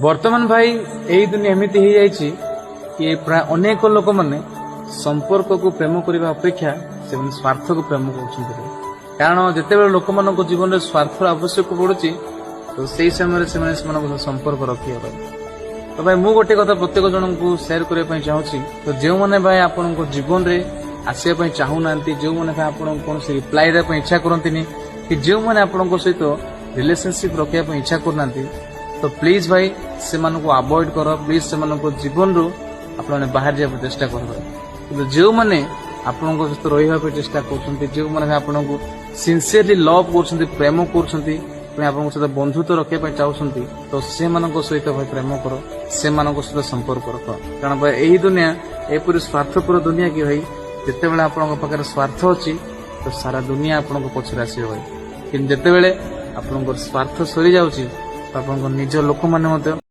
ବର୍ତ୍ତମାନ ଭାଇ, ଏଇ ଦୁନିଆ ଏମିତି ହେଇଯାଇଛି କି ପ୍ରାୟ ଅନେକ ଲୋକମାନେ ସମ୍ପର୍କକୁ ପ୍ରେମ କରିବା ଅପେକ୍ଷା ସେମାନେ ସ୍ୱାର୍ଥକୁ ପ୍ରେମ କରୁଛନ୍ତି ଭାଇ। କାରଣ ଯେତେବେଳେ ଲୋକମାନଙ୍କ ଜୀବନରେ ସ୍ୱାର୍ଥର ଆବଶ୍ୟକ ପଡୁଛି, ତ ସେଇ ସମୟରେ ସେମାନେ ସେମାନଙ୍କ ସହ ସମ୍ପର୍କ ରଖିବା ପାଇଁ। ତ ଭାଇ, ମୁଁ ଗୋଟେ କଥା ପ୍ରତ୍ୟେକ ଜଣଙ୍କୁ ସେୟାର କରିବା ପାଇଁ ଚାହୁଁଛି। ତ ଯେଉଁମାନେ ଭାଇ ଆପଣଙ୍କ ଜୀବନରେ ଆସିବା ପାଇଁ ଚାହୁଁନାହାନ୍ତି, ଯେଉଁମାନେ ଭାଇ ଆପଣଙ୍କୁ କୌଣସି ରିପ୍ଲାଏ ଦେବା ପାଇଁ ଇଚ୍ଛା କରନ୍ତିନି କି ଯେଉଁମାନେ ଆପଣଙ୍କ ସହିତ ରିଲେସନସିପ ରଖିବା ପାଇଁ ଇଚ୍ଛା କରୁନାହାନ୍ତି, ତ ପ୍ଲିଜ ଭାଇ, ସେମାନଙ୍କୁ ଆଭଏଡ କର। ପ୍ଲିଜ ସେମାନଙ୍କ ଜୀବନରୁ ଆପଣମାନେ ବାହାରି ଯିବା ପାଇଁ ଚେଷ୍ଟା କର ଭାଇ। କିନ୍ତୁ ଯେଉଁମାନେ ଆପଣଙ୍କ ସହିତ ରହିବା ପାଇଁ ଚେଷ୍ଟା କରୁଛନ୍ତି, ଯେଉଁମାନେ ଭାଇ ଆପଣଙ୍କୁ ସିନସିୟରଲି ଲଭ୍ କରୁଛନ୍ତି, ପ୍ରେମ କରୁଛନ୍ତି, ପୁଣି ଆପଣଙ୍କ ସହିତ ବନ୍ଧୁତ୍ୱ ରଖିବା ପାଇଁ ଚାହୁଁଛନ୍ତି, ତ ସେମାନଙ୍କ ସହିତ ଭାଇ ପ୍ରେମ କର, ସେମାନଙ୍କ ସହିତ ସମ୍ପର୍କ ରଖ। କାରଣ ଭାଇ, ଏହି ଦୁନିଆ ଏପରି ସ୍ୱାର୍ଥପର ଦୁନିଆ କି ଭାଇ, ଯେତେବେଳେ ଆପଣଙ୍କ ପାଖରେ ସ୍ୱାର୍ଥ ଅଛି, ତ ସାରା ଦୁନିଆ ଆପଣଙ୍କ ପଛରେ ଆସିବ ଭାଇ। କିନ୍ତୁ ଯେତେବେଳେ ଆପଣଙ୍କର ସ୍ୱାର୍ଥ ସରିଯାଉଛି, ତ ଆପଣଙ୍କ ନିଜ ଲୋକମାନେ ମଧ୍ୟ